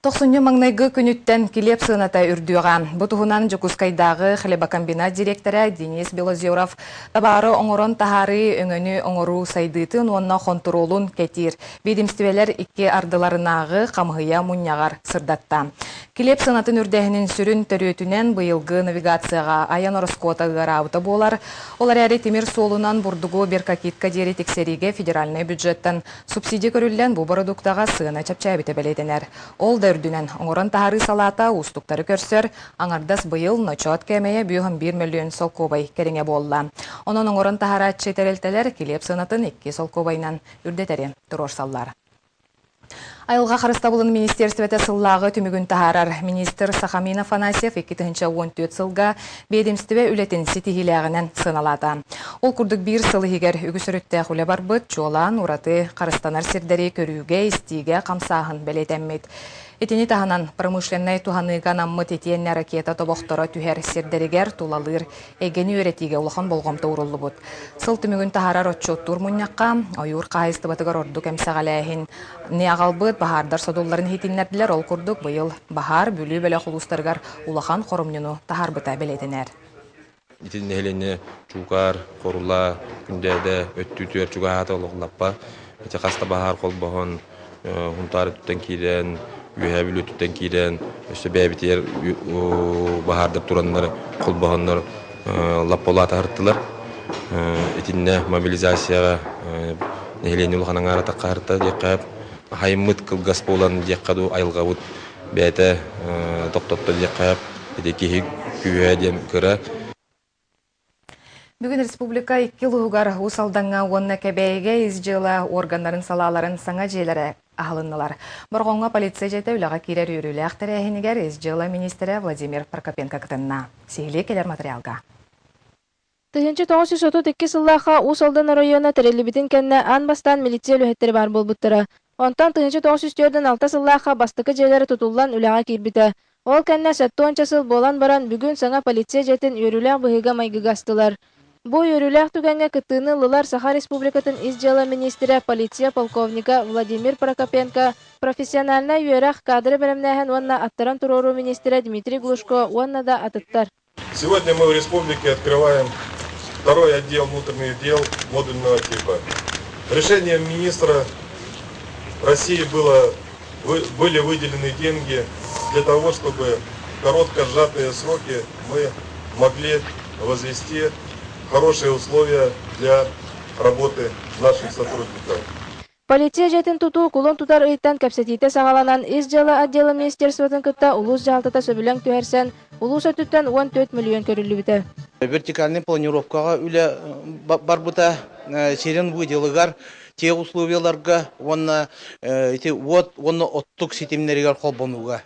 Тохсунньу маҥнайгы күнүттэн килиэп сыаната үрдүөҕэ. Бу туһунан Дьокуускайдааҕы хлебокомбинат дириэктэрэ Денис Белозеров табаары оҥорон таһаарыы өҥөнү оҥоруу сайдыытын уонна хонтуруолун кэтиир биэдимстибэлэр икки ардыларынааҕы хамыһыйа мунньаҕар сырдатта. Килиэп сыанатын үрдээһинин сүрүн төрүөтүнэн быйылгы навигацияҕа айан ороскуота ыараабыта буолар. Ол эрээри тимир суолунан бурдугу Беркакитка диэри тиксэриигэ федеральнай бюджеттан Субсидия көрүллэн, бу бородууктаҕа сыана чэпчээбитэ бэлиэтэнэр. Ол да үрдүнэн, оҥорон таһаарыы салаата уустуктары көрсөр, аҥардас быйыл ночоот кээмэйэ 5,1 мөлүйүөн солкуобай кэриҥэ буолла. Онон оҥорон таһаарааччы тэрилтэлэр килиэп сыанатын 2 солкуобайынан үрдэтэри туруорсаллар. Айылҕа харыстабылын министиэристибэтэ сыллааҕы түмүгүн таһаарар. Министр Сахамин Афанасьев 2014 сылга биэдэмистибэ үлэтин ситиһиилээҕинэн сыаналаата. Ол курдук биир сыл иһигэр үгүс өрүттээх үлэ барбыт, чуолаан ураты харыстанар сирдэри көрүүгэ-истиигэ хамсааһын бэлиэтэммит. Итини таһынан промышленнай туһаныыга анаммыт итиэннэ ракета тобохторо түһэр сирдэригэр тулалыыр эйгэни үөрэтиигэ улахан болҕомто ууруллубут. Сыл түмүгүн таһаарар отчуоттуур мунньахха ойуур хаһаайыстыбатыгар ордук эмсэҕэлээһин не аҕалбыт баһаардар содулларын иһитиннэрдилэр. Ол курдук быйыл баһаар Бүлүү бөлөх улуустарыгар улахан хоромньуну таһаарбыта бэлиэтэнэр. Ити нэһилиэнньэ Чуукаар, Хорула, Күндээдэ өттүтүгэр чугаһаата олохлаппа. Ити хаста баһаар холбоһон, Хунтаар өттүттэн киирэн, Үөһээ Бүлүү өттүттэн киирэн, өссө бэйэбитигэр баһаардар тураннар, холбоһоннор лаппалаата аһартылар. Итиннэ мобилизацияҕа нэһилиэнньэ улахан аҥаара таххаһарта диэххэ хайыммыт кылгас буолан диэххэ дуу айылҕабыт бэйэтэ тохтотто диэххэ ити киһи күүһэ диэн кыра. Бүгүн республика икки улууһугар Уус Алдаҥҥа уонна Кэбээйигэ ис дьыала органнарын салааларын саҥа дьиэлэрэ аһылыннылар. Борҕоҥҥо полиция дьиэтэ үлэҕэ киирэр үөрүүлээх тэрээһинигэр ис дьыала министрэ Владимир Прокопенко кытынна. Сиһилии кэлэр материалга. 1932 сыллаахха Уус Алдан оройуона тэриллибитин кэннэ аан бастаан милиция үлэһиттэрэ баар буолбуттара. Онтон 1946 сыллаахха бастакы дьиэлэрэ тутуллан үлэҕэ киирбитэ. Ол кэннэ сэттэ сыл буолан баран, бүгүн саҥа полиция дьиэтин үөрүүлээх быһыыга-майгыга астылар. Бу үөрүүлээх түгэҥҥэ кыттыыны ыллылар Саха Республикатын ис дьыала миниистирэ, полиция полковнига Владимир Прокопенко, профессиональнай үөрэх, кадры бэлэмнээһин уонна аттаран туруоруу миниистирэ Дмитрий Глушко уонна да атыттар. Сегодня мы в республике открываем второй отдел внутренних дел модульного типа. Решением министра России было, были выделены деньги для того, чтобы в коротко сжатые сроки мы могли возвести хорошие условия для работы наших сотрудников. Полиция дьиэтин тутуу кулун тутар ыйтан кэпсэтиитэ саҕаланан, Ис дьыала отделын министерствотын кытта улуус дьаһалтата сөбүлэҥ түһэрсэн, улуус өттүттэн 14 мөлүйүөн көрүллүбүтэ. Вертикальнай планировкаҕа үлэ барбыта сирин выделыгар, те условияларга уонна ити уот уонна оттук ситимнэригэр холбонууга.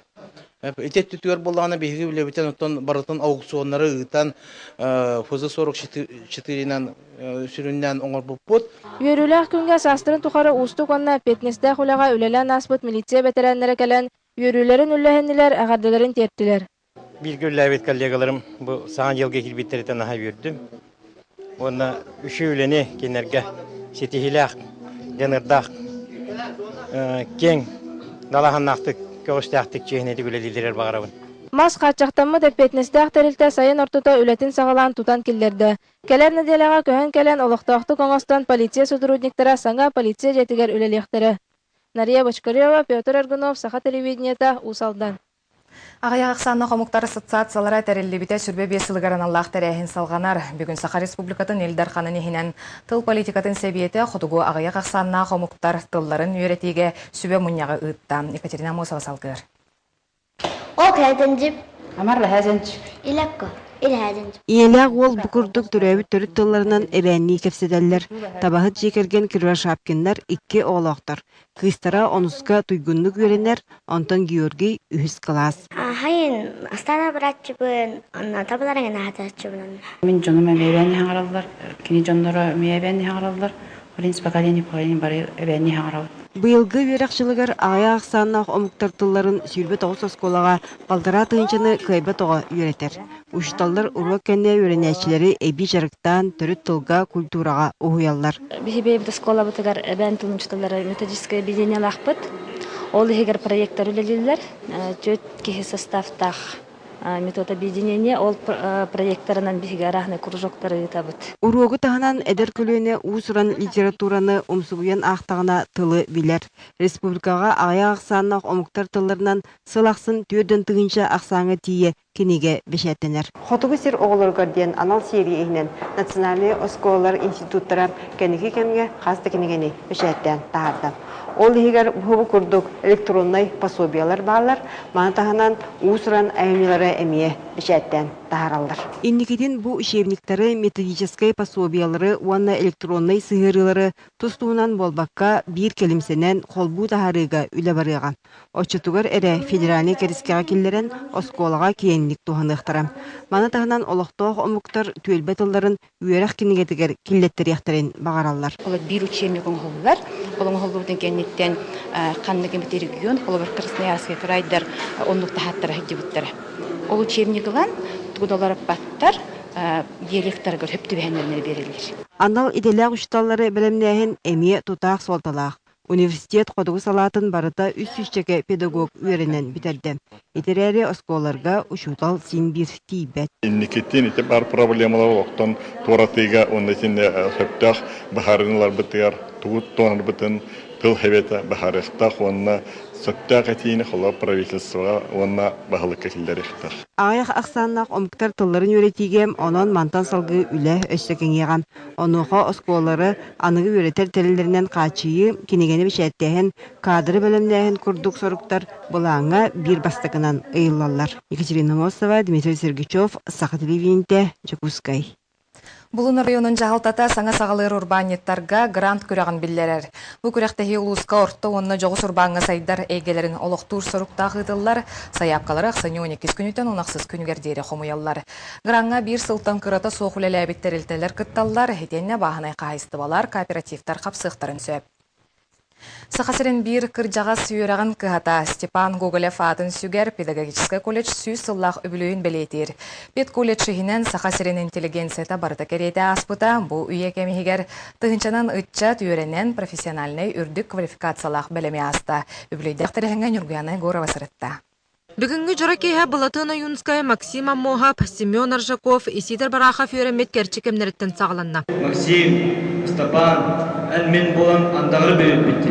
Ити өттүтүгэр буоллаҕына биһиги үлэбитин оттон барытын аукционнары ыытан ФЗ-44-нан сүрүннээн оҥорбуппут. Үөрүүлээх күҥҥэ саастарын тухары уустук уонна эппиэтинэстээх үлэҕэ үлэлээн ааспыт милиция бэтэрээннэрэ кэлэн, үөрүүлэрин үллэһиннилэр, эҕэрдэлэрин тиэртилэр. Бииргэ үлэлээбит коллегаларым бу саҥа дьылга киирбиттэриттэн наһаа үөрдүм. Уонна үчүгэй үлэни кинилэргэ ситиһиилээх, дьаныардаах, киэҥ далааһыннаахтык, көҕүстээхтик, чиэһинэйдик үлэлииллэригэр баҕарабын. Мас хааччахтаммыт эппиэтинэстээх тэрилтэ сайын ортото үлэтин саҕалаан тутан киллэрдэ. Кэлэр нэдиэлэҕэ көһөн кэлэн олохтоохтук оҥостон полиция сотрудниктара саҥа полиция дьиэтигэр үлэлиэхтэрэ. Нария Бочкарева, Петр Аргунов, Саха телевидениета, Уус Алдан. Аҕыйах ахсааннаах омуктар ассоциациялара тэриллибитэ 25 сылыгар аналлаах тэрээһин салҕанар. Бүгүн Саха Республикатын Ил Дарханын иһинэн тыл политикатын сэбиэтэ хотугу аҕыйах ахсааннаах омуктар тылларын үөрэтиигэ сүбэ мунньаҕы ыытта. Екатерина Амосова салгыыр. Ийэлээх уол бу курдук төрөөбүт төрүт тылларынан эбээннии кэпсэтэллэр. Табаһыт дьиэ кэргэн Кривошапкиннар икки оҕолоохтор. Кыыстара онуска туйгуннук үөрэнэр, онтон Георгий үһүс кылаас. Хайын Астана быраатчыбын, онно табаларыҥ аһатааччыбын. Мин дьонум эмиэ эбээнни хаҥараллар, кини дьонноро эмиэ эбээнни хаҥараллар. Олин поколение поколение бары эбээнни хаҥарабыт. Быйылгы үөрэх дьылыгар аҕыйах ахсааннаах омуктар тылларын 29 оскуолаҕа балтараа тыһыынчаны кыайбат оҕо үөрэтэр. Учууталлар уруок кэннэ үөрэнээччилэри эбии дьарыктаан төрүт тылга, культураҕа уһуйаллар. Биһи бэйэбит оскуолабытыгар эбээн тылын учууталлара методическое объединениелаахпыт. Ол иһигэр проекттар үлэлииллэр. Түөрт киһи составтаах метод объединения. Ол проекттарынан биһиги арааһынай кружоктары ыытабыт. Уруогу таһынан эдэр көлүөнэ уус-уран литератураны умсугуйан аахтаҕына тылы билэр. Республикаҕа аҕыйах ахсааннаах омуктар тылларынан сыл ахсын 40 000 ахсааҥҥа тиийэ кинигэ бэчээттэнэр. Хотугу сир оҕолоругар диэн анал серия иһинэн национальнай оскуолалар институттара кэнники кэмҥэ хас да кинигэни бэчээттээн таһаарда. Ол иһигэр бу курдук электроннай пособиелар бааллар, маны таһынан уус-уран айымньылары эмиэ бэчээттээн таһаараллар. Инникитин бу учебниктары, методическай пособиелары уонна электроннай сыһыарыылары тус-туһунан буолбакка, биир кэлимсэнэн холбуу таһаарыыга үлэ барыаҕа. Оччотугар эрэ федеральнай кэрискэҕэ киллэрэн оскуолаҕа киэҥник туһаныахтара. Маны таһынан олохтоох омуктар түөлбэ тылларын үөрэх кинигэтигэр киллэттэриэхтэрин баҕараллар. Ол биир учебник оҥоһуллар. Ол оҥоһуллубутун кэнниттэн ханнык эмит регион, холобур Красноярскай крайдар оннук таһааттара сылдьыбыттара. Ол учебник ылан тугу да уларыппаттар, диалектарыгар сөп түбэһэннэринэ биэрэллэр. Анал идэлээх учууталлары бэлэмнээһин эмиэ тутаах суолталаах. Университет хотугу салаатын барыта үс сүүсчэкэ педагог үөрэнэн бүтэрдэ. Ити эрээри оскуолаларга учуутал син биир тиийбэт. Инникитин ити баар проблемалар олохтон туоратыыга уонна итиннэ сөптөөх быһаарыыны ыларбытыгар тугу туһанарбытын тыл хэбэтэ быһаарыахтаах уонна сөптөөх этиини холобур правительствоҕа уонна баһылыкка киллэриэхтээх. Аҕыйах ахсааннаах омуктар тылларын үөрэтиигэ онон мантан салгыы үлэ өссө кэҥиэҕэ. Онуоха оскуолалары аныгы үөрэтэр тэриллэринэн хааччыйыы, кинигэни бэчээттээһин, кадры бэлэмнээһин курдук соруктар былааҥҥа биир бастакынан ыйыллаллар. Екатерина Мосова, Дмитрий Сергучев, Саха телевидениетэ, Дьокуускай. Булун оройуонун дьаһалтата саҥа саҕалыыр урбаанньыттарга грант күрэҕин биллэрэр. Бу күрэхтэһии улууска орто уонна дьоҕус урбааҥҥа сайдар эйгэлэрин олохтуур соруктаах ыытыллар. Сайаапкалары ахсынньы 12 күнүттэн 16 күнүгэр диэри хомуйаллар. Граҥҥа биир сылтан кырата суох үлэлээбит тэрилтэлэр кытталлар, итиэннэ бааһынай хаһаайыстыбалар, кооперативтар хапсыахтарын сөп. Саха сирин биир кырдьаҕас үөрэҕин кыһата Степан Гоголев аатын сүгэр педагогическай колледж 100 сыллаах үбүлүөйүн бэлиэтиир. Педколледж иһинэн Саха сирин интеллигенцията барыта кэриэтэ ааспыта. Бу үйэ кэм иһигэр тыһыынчанан ыччат үөрэнэн профессиональнай үрдүк квалификациялаах бэлэми ааста. Үбүлүөйдээх тэрээһиҥҥэ Ньургуяна Егорова сырытта. Бүгүҥҥү дьоро киэһэ Былатыан Ойуунскай, Максим Аммоһап, Семен Аржаков, Исидор Барахов үөрэммит кэрчик кэмнэриттэн саҕаланна. Максим, Ыстапаан, эн мин буолан андаҕары бэйэппит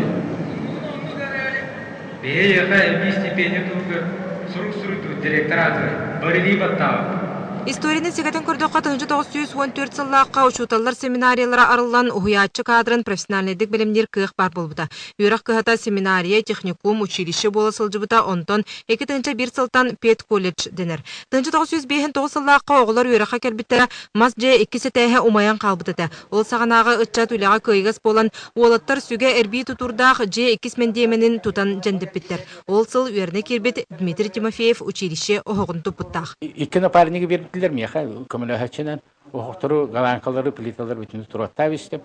Биһиэхэ эбии стипендия туһугар сурук суруйдубут директор аатыгар барилии баттаабыт. Историяны сигэтин көрдөххө, 1914 сыллаахха учууталлар семинариялара арыллан, уһуйааччы кадрын профессиональнайдык бэлэмниир кыах баар буолбута. Үөрэх кыһата семинария, техникум, училище буола сылдьыбыта, онтон 2001 сылтан педколледж дэнэр. 1959 сыллаахха оҕолор үөрэххэ кэлбиттэрэ, мас дьиэ иккис этээһэ умайан хаалбыт этэ. Ол саҕанааҕы ыччат үлэҕэ кыайыгас буолан, уолаттар сүгэ эрбии тутуурдаах дьиэ иккис мэндиэмэнин тутан дьэндэппиттэр. Ол сыл үөрэнэ киирбит Дмитрий Тимофеев училище оһоҕун туппуттаах. Икки напарнигы биэрдилэр миэхэ көмөлөһөөччүнэн. Оһохтору, галанкалары, плиталары бүтүнү туруоттаан истим.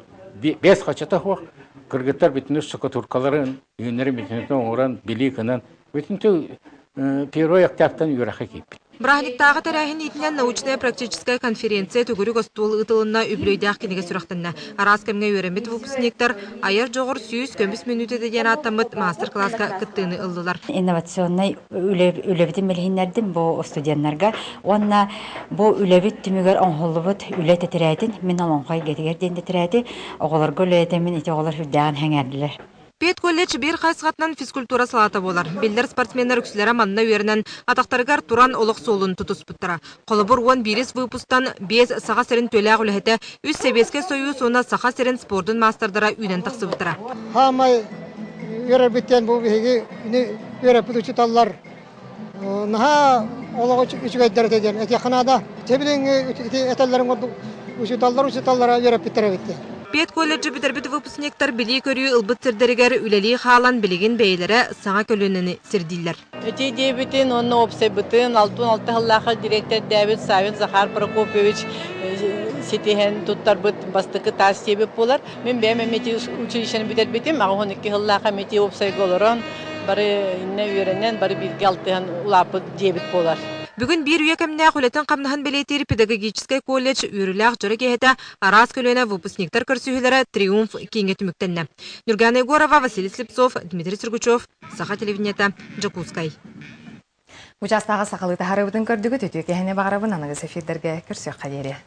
Бес хочото суох. Кыргыттар бүтүнү штукатуркаларын, үүннэрин бүтүнүтүн оҥорон, билии гынан, бүтүнтү первый октябтан үөрэххэ киирбит. Бырааһынньыктааҕы тэрээһин иитинэн научнай-практическай конференция төгүрүк остуол ыытылынна, үбүлүөйдээх кинигэ сүрэхтэннэ. Араас кэмҥэ үөрэммит выпускниктар айар дьоҕур 100 көмүс мүнүүтэтэ диэн ааттаммыт маастар-кылааска кыттыыны ыллылар. Инновационнай үлэбитин билиһиннэрдим бу студеннарга уонна бу үлэбит түмүгэр оҥоһуллубут үлэ тэтэрээтин мин олоҥхо эйгэтигэр диэн тэтэрээти оҕолорго үлэлэтэммин ити оҕолор сүрдээҕин сэҥээрдилэр. Педколледж биир хайысхатынан физкультура салаата буолар. Биллэр спортсменнар үксүлэрэ манна үөрэнэн, атахтарыгар туран олох суолун тутуспуттара. Холобур, 11-ис выпустан биэс Саха сирин төлөөх үлэһитэ, үс Сэбиэскэй Сойуус уонна Саха сирин спордун маастардара үүнэн тахсыбыттара. Хаамай үөрэрбиттэн бу биһиги үөрэппит учууталлар наһаа олоҕу үчүгэйдэр этэ диэн этиэххэ наада. Чэ билиҥҥи ити этэллэрин курдук учууталлар учууталлара үөрэппиттэр эбит диэн. Педколледжы бүтэрбит выпускниктар билии-көрүү ылбыт сирдэригэр үлэлии хаалан билигин бэйэлэрэ саҥа көлүөнэни сирдииллэр. Ити диэбитин уонна уопсайбытын 66 сыллаахха дириэктэрдээбит Савин Захар Прокопьевич ситиһэн туттарбыт бастакы таас диэбит буолар. Мин бэйэм эмиэ училищены бүтэрбитим, 82 сыллаахха эмиэ уопсайга олорон бары иннэ үөрэнэн, бары бииргэ алтыһан улааппыт диэбит буолар. Бүгүн биир үйэ кэмнээх үлэтин-хамнаһын бэлиэтиир педагогическай колледж үөрүүлээх дьоро киэһэтэ араас көлүөнэ выпускниктар көрсүһүүлэрэ Триумф кииҥҥэ түмүктэннэ. Нюргана Егорова, Василий Слепцов, Дмитрий Сергучев, Саха телевидениета, Дьокуускай. Учаастааҕы сахалыы таһаарыыбытын көрдүгүт, үтүө киэһэни баҕарабын аныгыс эфирдэргэ көрсүөххэ диэри.